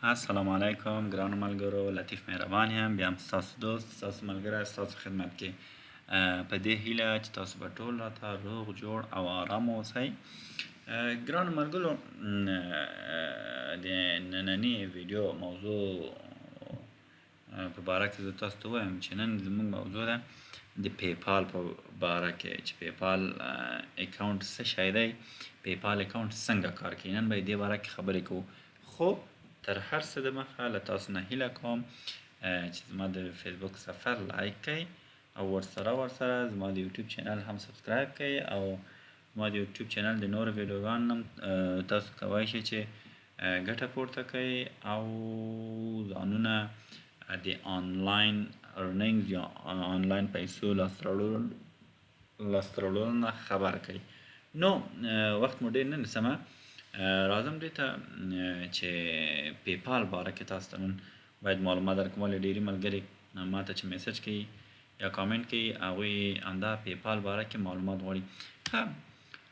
السلام علیکم ګرانو ملګرو، لطیف مهربان یم، بیا هم ستاسو دوست، ستاسو ملګری، ستاسو خدمت کې. په دې هیله چې تاسو به ټول راته روغ جوړ او آرام اوسئ. ګرانو ملګرو، د نننۍ ویډیو موضوع په باره کې زه تاسو ته ووایم چې نن زموږ موضوع ده د پیپال په باره کې، چې پیپال اکاونټ څه شی دی، پیپال اکاونټ څنګه کار کوي. نن به دې باره کې خبرې کوو. خو تر هر څه د مخه له تاسو نه هیله کوم چې زما د فیسبوک صفحه لایک کړئ او ورسره زما د یوټیوب چینل هم subscribe کړئ، او زما د یوټیوب چینل د نورو ویډیوګانو هم تاسو کوای شئ چې ګټه پورته کړئ او ځانونه د آنلاین earnings یا آنلاین پیسو لاسته راوړلو نه خبر کړئ. نو وخت مو ډېر نه نیسم، راځم دې ته چې پیپال باره کې تاسو ته نن باید معلومات درکړم. ولې ډېری ملګري ما ته چې message کوي یا کامنټ کوي، هغوی همدا پیپال باره کې معلومات غواړي. ښه،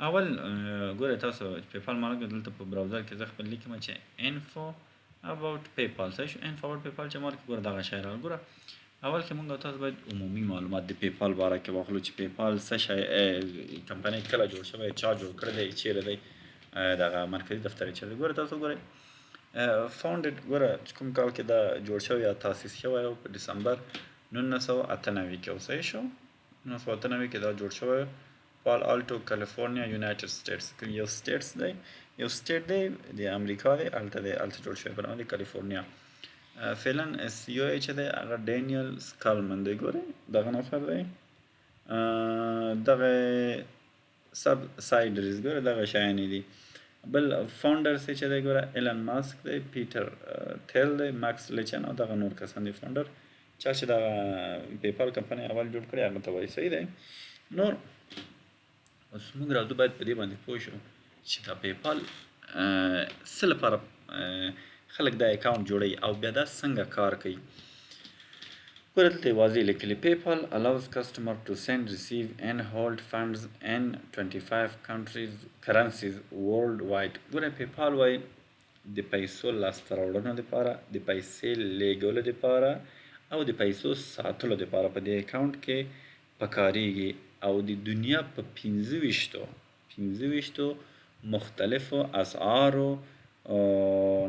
اول ګورئ تاسو پیپال معلومات دلته په browser کې زه خپل لیکم چې info about PayPal. صحیح شو، info about PayPal چې مارکې ګوره دغه شی راغی. ګوره اول کې مونږ تاسو باید عمومي معلومات د پیپال باره کې واخلو چې پیپال څه شی، کمپنۍ کله جوړ شوی، چا جوړ کړی دی، چیرې دی، دغه مرکزي دفتر یې چیرې دی. ګوره تاسو ګورئ founded، ګوره چې کوم کال کې دا جوړ شوی یا تاسیس شوی و، په دسمبر 1998 کې و. صحیح شو، 1998 کې دا جوړ شوی، پال آلټو کالیفورنیا United States، یو states دی، یو state دی د امریکا دی، هلته دی، هلته جوړ شوی په نامه د کالیفورنیا. فعلا CEO یې چې دی هغه ډینیل سکالمن دی. ګورئ دغه نفر دی، دغه subsidiaries ګوره دغه شیان دي. بل founders یې چې دی ګوره ایلن ماسک دی، پیټر تیل دی، ماکس لیچن او دغه نور کسان دي founder. چا چې دغه پیپال کمپنۍ اول جوړ کړی هغه ته وایي. صحیح دی. نور اوس موږ راځو باید په دې باندې پوه شو چې دا پیپال څه لپاره خلک دا اکاونټ جوړوي او بیا دا څنګه کار کوي. ګوره دلته یې واضح لیکلي PayPal allows customer to send, receive and hold funds in 25 countries currencies worldwide. ګوره پیپال وایي د پیسو لاسته راوړنو دپاره، د پیسې لیږلو دپاره او د پیسو ساتلو دپاره په دې اکاونټ کې پکارېږي، او د دنیا په پنځه ویشتو مختلفو اسعارو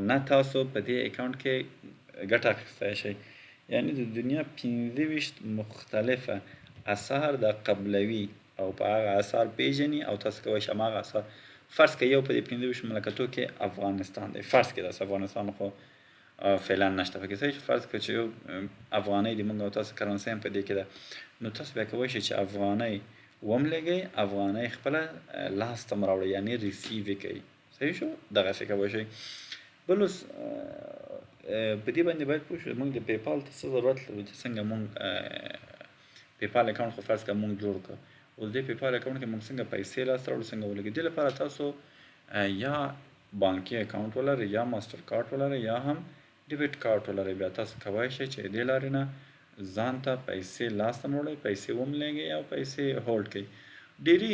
نه تاسو په دې اکاونټ کې ګټه اخیستی شئ. یعنی د دنیا 25 مختلفه اسعار دا قبلوي او په هغه اسعار پیژني، او تاسو کولی شئ هماغه اسعار، فرض کړئ یو په دې 25 مملکتو کې افغانستان دی، فرض کړئ داسې افغانستان خو فعلا نشته پکې، صحیح، فرض کړئ چې یو افغانۍ د موږ او تاسو currency هم په دې کې ده، نو تاسو بیا کولی شئ چې افغانۍ وملېږئ، افغانۍ خپله لاس ته هم راوړئ، یعنی receive یې کړئ. صحیح شو، دغسې کولی شئ. بل اوس په دې باندې باید پوه شو موږ د پیپال ته څه ضرورت لرو، چې څنګه موږ پیپال اکاونټ خو فرض کړه موږ جوړ کړو، اوس دې پیپال اکاونټ کې موږ څنګه پیسې لاسته راوړو، څنګه ولګي. دې لپاره تاسو یا بانکي اکاونټ ولرئ، یا ماستر کارت ولرئ، یا هم debit کارت ولرئ. بیا تاسو کولی شئ چې دې لارې نه ځان ته پیسې لاسته راوړئ، پیسې وملېږئ او پیسې hold کړئ. ډېری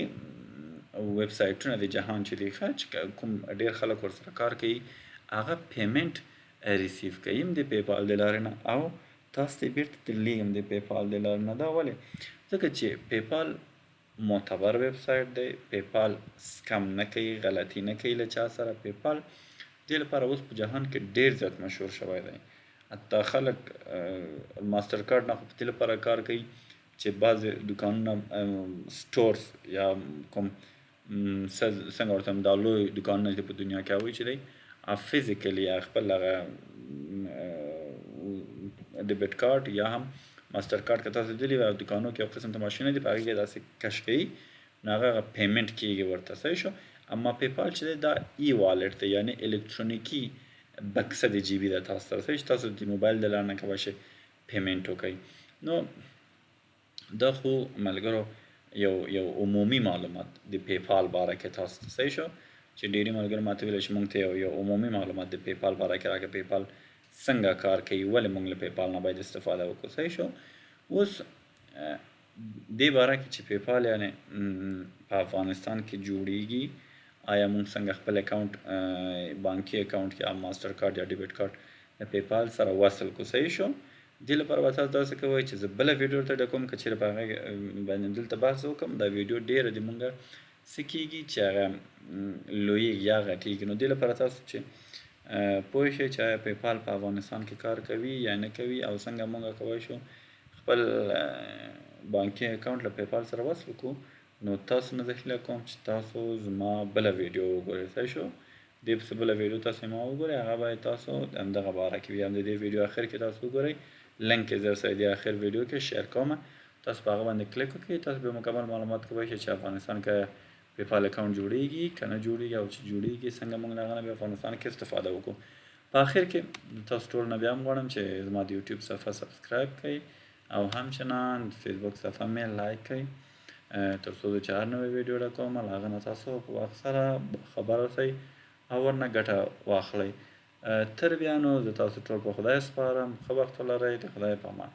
ویب سایټونه د جهان چې دي، ښه، چې کوم ډېر خلک ورسره کار کوي، هغه payment receive کوي هم د پیپال د لارې نه او تاسو ته یې بېرته درلېږي هم د پیپال د لارې نه. دا ولې؟ ځکه چې پیپال معتبر ویب سایټ دی، پیپال scam نه کوي، غلطي نه کوي له چا سره. پیپال دې لپاره اوس په جهان کې ډېر زیات مشهور شوی دی. حتی خلک ماستر کارت نه خو په دې لپاره کار کوي چې بعضې دوکانونه، stores یا کوم څنګه ورته، دا لوی دوکانونه چې په دنیا کې هغوی چې دی physically یا خپل هغه debit کارت یا هم ماستر کارت که تاسو لیدلي وي، دوکانو کې یو قسم ته ماشینونه دي، په هغې کې داسې کش کوي نو هغه payment کیږي ورته. صحیح شو. اما پیپال چې دی دا e-wallet دی، یعنی الکترونیکي بکسه د جیبي ده تاسو سره. صحیح، تاسو د موبایل د لارې نه کولی شئ payment وکړئ. نو دا خو ملګرو یو عمومي معلومات د پیپال باره کې تاسو ته. صحیح شو، چې ډېری ملګرو ماته ویل چې مونږ ته یو عمومي معلومات د پیپال باره کې راکړه، پیپال څنګه کار کوي، ولې مونږ له پیپال نه باید استفاده وکړو. صحیح شو. اوس دې باره کې چې پیپال یعنی په افغانستان کې جوړیږي آیا مونږ څنګه خپل اکاونټ، بانکي اکاونټ یا ماستر کارت یا ډیبټ کارت د پیپال سره وصل کو. صحیح شو؟ دې لپاره به تاسو داسې کوئ چې زه بله ویډیو ورته ډکوم. که چېرې په هغې باندې دلته بحث وکړم، دا ویډیو ډېره د مونږه څه کېږي چې هغه لویېږي یا غټېږي. نو دې لپاره تاسو چې پوه شئ چې آیا پیپال په افغانستان کې کار کوي یا نه کوي، او څنګه مونږ کولی شو خپل بانکي اکاونټ له پیپال سره وصل کړو، نو تاسو نه زه هیله کوم چې تاسو زما بله ویډیو وګورئ. صحیح شو؟ دې پسې بله ویډیو تاسو ما وګورئ، هغه باید تاسو د همدغه باره کې وي. هم د دې ویډیو اخر کې تاسو وګورئ، لینک یې زه سره دې اخر ویډیو کې شیر کوم، تاسو په هغه باندې کلیک وکړئ، تاسو به مکمل معلومات کولی شئ چې افغانستان کې پیپال اکاونټ جوړیږي که نه جوړیږي، او چې جوړیږي څنګه موږ له هغه نه بیا افغانستان کې استفاده وکړو. په اخر کې تاسو ټول نه بیا هم غواړم چې زما د یوټیوب صفحه سبسکرایب کړئ، او همچنان د فیسبوک صفحه مې لایک کړئ، تر څو زه چې هر نوې ویډیو راکوم له هغه نه تاسو په وخت سره خبر اوسئ او ورنه ګټه واخلئ. تر بیا نو زه تاسو ټول په خدای سپارم. ښه وخت ولرئ، د خدای په امان.